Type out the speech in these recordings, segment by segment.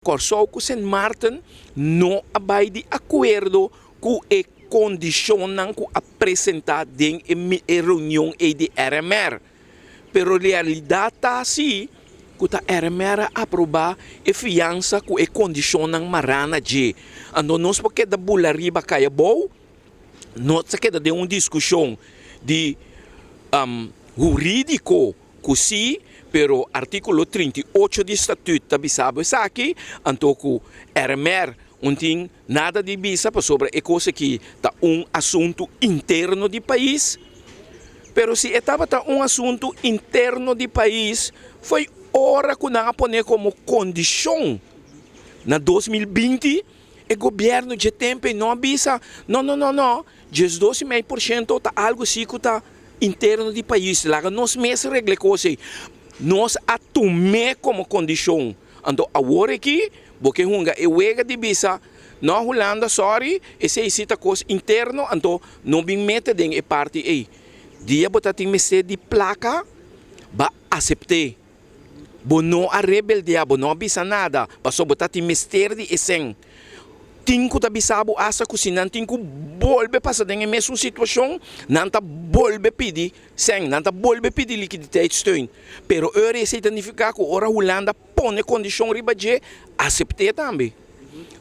Kòrsou ku Sint Maarten no a bai di akuerdo ku e kondishonnan ku a presentá den e reunion ei di RMR. Pero realidat ta si ku ta RMR a aprobá e fiansa ku e kondishonnan mará na dje. Anto nos por keda bula riba kai abou, nos ta keda den un diskushon di hurídiko Ku si, pero artíkulo 38 di Statüt ta bisa bo esaki, anto ku RMR un tin nada di bisa pasobra e kos aki ta un asuntu interno di pais. Pero si e tabata un asuntu interno di pais, foi ora ku nan a pone komo kondishon na 2020, e gobièrnu dje tempu ei no a bisa, no, no, no, no, 12,5% ta algu si ku ta interno di pais, laga nos mes regla e kos ei. Nos a tum'é komo kondishon. Anto awor aki bo ke hunga e wega di bisa, No Hulanda, sòri, esei si ta kos interno, anto no bin mete den e parti ei. Dia bo ta tin mester di plaka, ba asept'é. Bo no a rebeldiá, bo no a bisa nada, pasobra bo ta tin mester di e sèn. Tin ku ta bisa bo asta ku si nan tin ku bolbe pasa den e mesun situashon, nan ta bolbe pidi sèn, nan ta bolbe pidi likiditeitssteun. Pero ora esei ta nifiká ku ora Hulanda pone kondishon riba dje, asept'é tambe.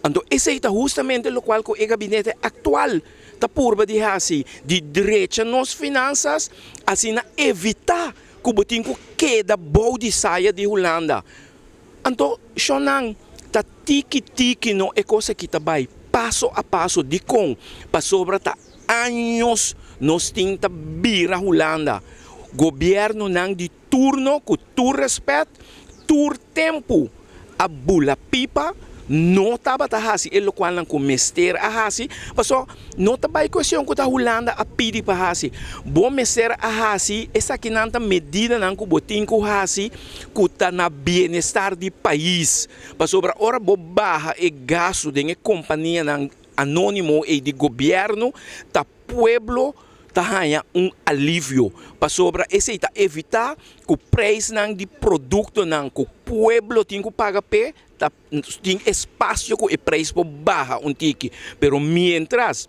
Anto esei ta hustamente lokual ku e gabinete aktual ta purba di hasi, di drecha nos finansas, asina evitá ku bo tin ku keda bou di saya di Hulanda. Anto shonnan ta tiki tiki no e kos aki ta bai paso a paso. Dikon? Pasobra ta años nos tin ta bira Hulanda. Gobièrnunan di turno ku tur rèspèt tur tempu a bula pipa no tabata hasi e lokualnan ku mester a hasi, paso no ta bai kuestion ku ta Hulanda a pidi pa hasi. Bo mester a hasi esakinan ta medidanan ku bo tin ku hasi ku ta na bienestar di pais, pasobra ora bo baha e gastu den e kompanianan anónimo ei di gobièrnu ta pueblo ta haña un alivio, pasobra esei ta evitá ku preisnan di produktonan ku pueblo tin ku paga p'e ta tin espasio ku e preis por baha un tiki. Pero miéntras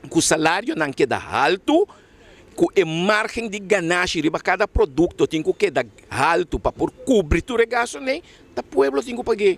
ku salarionan keda haltu, ku e márgen di ganashi riba kada produkto tin ku keda haltu pa por kubri tur e gastunan, ta pueblo tin ku pag'é.